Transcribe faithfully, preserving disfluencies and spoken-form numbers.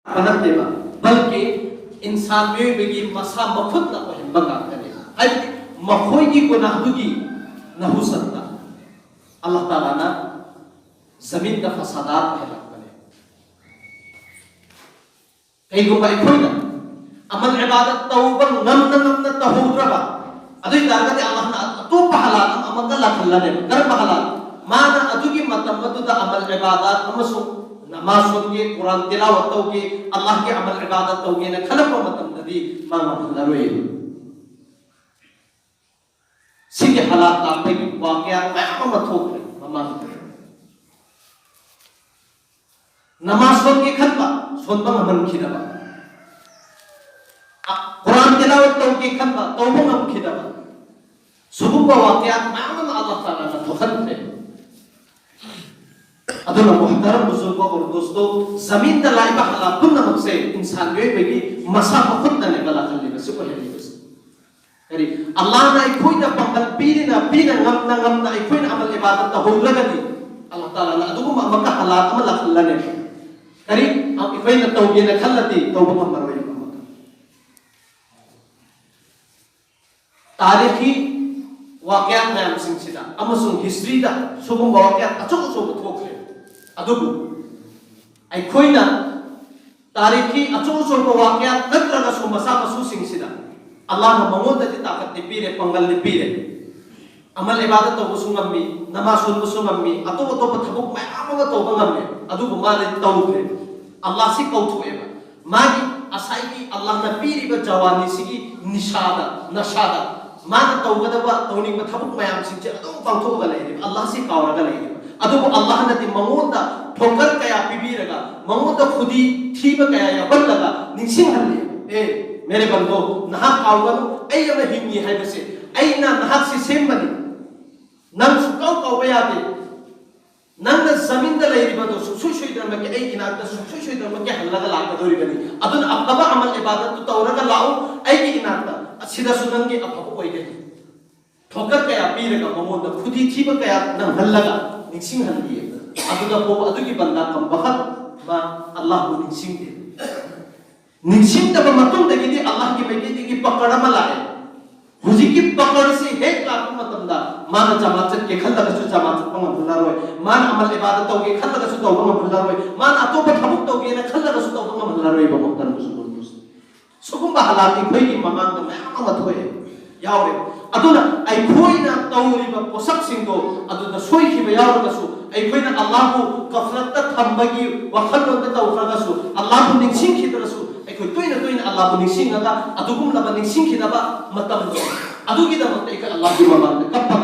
ꯅꯠꯇꯦꯕ, ꯕꯜꯀꯤ ꯏꯟꯁꯥꯟ ꯃꯤꯑꯣꯏꯕꯒꯤ ꯃꯁꯥ ꯃꯈꯨꯠꯅ ꯑꯣꯏꯍꯟꯕ ꯉꯥꯛꯇꯅꯦ꯫ ꯍꯥꯏꯕꯗꯤ ꯃꯈꯣꯏꯒꯤ ꯒꯨꯅꯥꯍꯗꯨꯒꯤ ꯅꯍꯨꯁꯟꯗ ꯑꯜꯂꯥꯍ ꯇꯥꯂꯥꯅ ꯖꯃꯤꯟꯗ ꯐꯁꯥꯗꯥꯠ ꯑꯣꯏꯍꯜꯂꯛꯄꯅꯦ꯫ ꯀꯩꯒꯨꯝꯕ ꯑꯩꯈꯣꯏꯅ ꯑꯃꯜ ꯏꯕꯥꯗꯠ ꯇꯧꯕ ꯉꯝꯅ ꯉꯝꯅ ꯇꯧꯍꯧꯗ꯭ꯔꯕ, ꯑꯗꯨ ꯑꯣꯏ ꯇꯥꯔꯒꯗꯤ ꯑꯜꯂꯥꯍꯅ ꯑꯇꯣꯞꯄ ꯍꯂꯥꯜ ꯑꯃ ꯑꯃꯒ ꯂꯥꯛꯍꯜꯂꯅꯦꯕ꯫ ꯀꯔꯝꯕ ꯍꯂꯥꯜ? ꯃꯥꯅ ꯑꯗꯨꯒꯤ ꯃꯇꯝ ꯑꯗꯨꯗ ꯑꯃꯜ ꯏꯕꯥꯗꯠ ꯑꯃꯁꯨꯡ ꯅꯃꯥꯖ ꯁꯣꯟꯒꯦ, ꯀꯨꯔꯥꯟ ꯇꯤꯂꯥꯋꯠ ꯇꯧꯒꯦ, ꯑꯜꯂꯥꯍꯒꯤ ꯑꯃꯜ ꯏꯕꯥꯗꯠ ꯇꯧꯒꯦꯅ ꯈꯜꯂꯛꯄ ꯃꯇꯝꯗꯗꯤ ꯃꯥ ꯉꯝꯍꯜꯂꯔꯣꯏ꯫ ꯁꯤꯒꯤ ꯍꯂꯥꯜ ꯇꯥꯛꯄꯒꯤ ꯋꯥꯀꯌꯥ ꯃꯌꯥꯝ ꯑꯃ ꯊꯣꯛꯈ꯭ꯔꯦ ꯃꯃꯥꯡꯗ꯫ ꯅꯃꯥꯖ ꯁꯣꯟꯒꯦ ꯈꯟꯕ, ꯁꯣꯟꯕ ꯉꯝꯍꯟꯈꯤꯗꯕ꯫ ꯑ, ꯀꯨꯔꯥꯟ ꯇꯤꯂꯥꯋꯠ ꯇꯧꯒꯦ ꯈꯟꯕ, ꯇꯧꯕ ꯉꯝꯈꯤꯗꯕ꯫ ꯁꯤꯒꯨꯝꯕ ꯋꯥꯀꯌꯥ ꯃꯌꯥꯝ ꯑꯃ ꯑꯜꯂꯥꯍ ꯇꯥꯂꯥꯅ ꯊꯣꯛꯍꯟꯈ꯭ꯔꯦ꯫ ꯑꯗꯨꯅ ꯃꯨꯍꯇꯔꯝ ꯕꯨꯖꯨꯔꯒ ꯑꯣꯔ ꯗꯣꯁꯇꯣ, ꯖꯃꯤꯟꯗ ꯂꯥꯛꯏꯕ ꯍꯂꯥꯜ ꯄꯨꯝꯅꯃꯛꯁꯦ ꯏꯟꯁꯥꯟ ꯃꯤꯑꯣꯏꯕꯒꯤ ꯃꯁꯥ ꯃꯈꯨꯠꯅꯅꯦꯕ ꯂꯥꯛꯍꯜꯂꯤꯕꯁꯤ, ꯑꯣꯏꯍꯜꯂꯤꯕꯁꯤ꯫ ꯀꯔꯤ? ꯑꯜꯂꯥꯍꯅ ꯑꯩꯈꯣꯏꯗ ꯄꯥꯡꯒꯜ ꯄꯤꯔꯤꯅ, ꯄꯤꯅ ꯉꯝꯅ ꯉꯝꯅ ꯑꯩꯈꯣꯏꯅ ꯑꯃꯜ ꯏꯕꯥꯗꯠ ꯇꯧꯍꯧꯗ꯭ꯔꯒꯗꯤ, ꯑꯜꯂꯥꯍ ꯇꯥꯂꯥꯅ ꯑꯗꯨꯒꯨꯝꯕ ꯑꯃꯒ ꯍꯂꯥꯜ ꯑꯃ ꯂꯥꯛꯍꯜꯂꯅꯦꯕ꯫ ꯀꯔꯤ? ꯑꯩꯈꯣꯏꯅ ꯇꯧꯒꯦꯅ ꯈꯜꯂꯗꯤ ꯇꯧꯕ ꯉꯝꯃꯔꯣꯏꯕ ꯑꯃꯒ꯫ ꯇꯥꯔꯤꯈꯤ ꯋꯥꯀꯌꯥ ꯃꯌꯥꯝꯁꯤꯡꯁꯤꯗ ꯑꯃꯁꯨꯡ ꯍꯤꯁꯇ꯭ꯔꯤꯗ ꯁꯤꯒꯨꯝꯕ ꯋꯥꯀꯌꯥ ꯑꯆꯧ ꯑꯆꯧꯕ ꯊꯣꯛꯈ꯭ꯔꯦ꯫ ꯑꯗꯨꯕꯨ ꯑꯩꯈꯣꯏꯅ ꯇꯥꯔꯤꯈꯤ ꯑꯆꯧ ꯑꯆꯧꯕ ꯋꯥꯀꯌꯥ ꯅꯠꯇ꯭ꯔꯒꯁꯨ ꯃꯆꯥ ꯃꯁꯨꯁꯤꯡꯁꯤꯗ ꯑꯜꯂꯥꯍꯅ ꯃꯉꯣꯟꯗꯗꯤ ꯇꯥꯀꯠꯇꯤ ꯄꯤꯔꯦ, ꯄꯥꯡꯒꯜꯗꯤ ꯄꯤꯔꯦ꯫ ꯑꯃꯜ ꯏꯕꯥꯗꯠ ꯇꯧꯕꯁꯨ ꯉꯝꯃꯤ, ꯅꯃꯥꯖ ꯁꯣꯟꯕꯁꯨ ꯉꯝꯃꯤ, ꯑꯇꯣꯞ ꯑꯇꯣꯞꯄ ꯊꯕꯛ ꯃꯌꯥꯝ ꯑꯃ ꯇꯧꯕ ꯉꯝꯃꯦ꯫ ꯑꯗꯨꯕꯨ ꯃꯥꯗꯤ ꯇꯧꯗ꯭ꯔꯦ꯫ ꯑꯜꯂꯥꯍꯁꯤ ꯀꯧꯊꯣꯛꯑꯦꯕ꯫ ꯃꯥꯒꯤ ꯉꯁꯥꯏꯒꯤ ꯑꯜꯂꯥꯍꯅ ꯄꯤꯔꯤꯕ ꯖꯋꯥꯅꯤꯁꯤꯒꯤ ꯅꯤꯁꯥꯗ, ꯅꯁꯥꯗ ꯃꯥꯅ ꯇꯧꯒꯗꯕ, ꯇꯧꯅꯤꯡꯕ ꯊꯕꯛ ꯃꯌꯥꯝꯁꯤꯡꯁꯦ ꯑꯗꯨꯝ ꯄꯥꯡꯊꯣꯛꯑꯒ ꯂꯩꯔꯦꯕ, ꯑꯜꯂꯥꯍꯁꯤ ꯀꯥꯎꯔꯒ ꯂꯩꯔꯦꯕ꯫ ꯑꯗꯨꯕꯨ ꯑꯜꯂꯥꯍꯅꯗꯤ ꯃꯉꯣꯟꯗ ꯊꯣꯡꯀꯔ ꯀꯌꯥ ꯄꯤꯕꯤꯔꯒ, ꯃꯉꯣꯟꯗ ꯈꯨꯗꯤ ꯊꯤꯕ ꯀꯌꯥ ꯌꯥꯎꯍꯜꯂꯒ ꯅꯤꯡꯁꯤꯡꯍꯜꯂꯦꯕ꯫ ꯑꯦ, ꯃꯦꯔꯦ ꯕꯟꯗꯣ, ꯅꯍꯥꯛ ꯀꯥꯎꯒꯅꯨ, ꯑꯩ ꯑꯃ ꯍꯤꯡꯉꯤ ꯍꯥꯏꯕꯁꯦ, ꯑꯩꯅ ꯅꯍꯥꯛꯁꯤ ꯁꯦꯝꯕꯅꯤ, ꯅꯪ ꯁꯨꯡꯀꯥꯎ ꯀꯥꯎꯕ ꯌꯥꯗꯦ꯫ ꯅꯪꯅ ꯖꯃꯤꯟꯗ ꯂꯩꯔꯤꯕꯗꯣ ꯁꯨꯡꯁꯣꯏ ꯁꯣꯏꯗꯅꯃꯛꯀꯤ ꯑꯩꯒꯤ ꯏꯅꯥꯛꯇ ꯁꯨꯡꯁꯣꯏ ꯁꯣꯏꯗꯅꯃꯛꯀꯤ ꯍꯜꯂꯒ ꯂꯥꯛꯀꯗꯧꯔꯤꯕꯅꯤ꯫ ꯑꯗꯨꯅ ꯑꯐꯕ ꯑꯃꯜ ꯏꯕꯥꯗꯠꯇꯨ ꯇꯧꯔꯒ ꯂꯥꯛꯎ ꯑꯩꯒꯤ ꯏꯅꯥꯛꯇ, ꯑꯁꯤꯗꯁꯨ ꯅꯪꯒꯤ ꯑꯐꯕ ꯑꯣꯏꯒꯅꯤ꯫ ꯊꯣꯀꯔ ꯀꯌꯥ ꯄꯤꯔꯒ, ꯃꯉꯣꯟꯗ ꯈꯨꯗꯤ ꯊꯤꯕ ꯀꯌꯥ ꯅꯪꯍꯜꯂꯒ ꯅꯤꯡꯁꯤꯡꯍꯜꯂꯤ꯫ ꯑꯗꯨꯗ ꯐꯥꯎꯕ ꯑꯗꯨꯒꯤ ꯕꯟꯗꯥ ꯀꯝꯕꯈꯠ ꯃꯥ ꯑꯜꯂꯥꯍꯕꯨ ꯅꯤꯡꯁꯤꯡꯗꯦ꯫ ꯅꯤꯡꯁꯤꯡꯗꯕ ꯃꯇꯨꯡꯗꯒꯤꯗꯤ ꯑꯜꯂꯥꯍꯒꯤ ꯃꯥꯏꯀꯩꯗꯒꯤ ꯄꯀꯔ ꯑꯃ ꯂꯥꯛꯑꯦ꯫ ꯍꯧꯖꯤꯛꯀꯤ ꯄꯀꯔꯁꯤ ꯍꯦꯛ ꯂꯥꯛꯄ ꯃꯇꯝꯗ ꯃꯥꯅ ꯖꯃꯥꯠ ꯆꯠꯀꯦ ꯈꯜꯂꯒꯁꯨ ꯖꯃꯥꯠ ꯆꯠꯄ ꯉꯝꯍꯜꯂꯔꯣꯏ, ꯃꯥꯅ ꯑꯃꯜ ꯏꯕꯥꯗ ꯇꯧꯒꯦ ꯈꯜꯂꯒꯁꯨ ꯇꯧꯕ ꯉꯝꯍꯜꯂꯔꯣꯏ, ꯃꯥꯅ ꯑꯇꯣꯞꯄ ꯊꯕꯛ ꯇꯧꯒꯦꯅ ꯈꯜꯂꯒꯁꯨ ꯇꯧꯕ ꯉꯝꯍꯜꯂꯔꯣꯏꯕ꯫ ꯃꯨꯍꯇꯔꯝ ꯃꯨꯁꯂꯤꯝ, ꯁꯤꯒꯨꯝꯕ ꯍꯥꯂꯥꯠ ꯑꯩꯈꯣꯏꯒꯤ ꯃꯃꯥꯡꯗ ꯃꯌꯥꯝ ꯑꯃ ꯊꯣꯛꯑꯦ, ꯌꯥꯎꯔꯦ꯫ ꯑꯗꯨꯅ ꯑꯩꯈꯣꯏꯅ ꯇꯧꯔꯤꯕ ꯄꯣꯠꯁꯛꯁꯤꯡꯗꯣ ꯑꯗꯨꯗ ꯁꯣꯏꯈꯤꯕ ꯌꯥꯎꯔꯒꯁꯨ, ꯑꯩꯈꯣꯏꯅ ꯑꯜꯂꯥꯍꯕꯨ ꯒꯐꯂꯠꯇ ꯊꯝꯕꯒꯤ ꯋꯥꯈꯜꯂꯣꯟꯗ ꯇꯧꯈ꯭ꯔꯒꯁꯨ, ꯑꯜꯂꯥꯍꯕꯨ ꯅꯤꯡꯁꯤꯡꯈꯤꯗ꯭ꯔꯁꯨ, ꯑꯩꯈꯣꯏ ꯇꯣꯏꯅ ꯇꯣꯏꯅ ꯑꯜꯂꯥꯍꯕꯨ ꯅꯤꯡꯁꯤꯡꯉꯒ ꯑꯗꯨꯒꯨꯝꯂꯕ ꯅꯤꯡꯁꯤꯡꯈꯤꯅꯕ ꯃꯇꯝꯗꯣ, ꯑꯗꯨꯒꯤꯗꯃꯛꯇ ꯑꯩꯈꯣꯏ ꯑꯜꯂꯥꯍꯒꯤ ꯃꯃꯥꯡꯗ ꯀꯞꯄ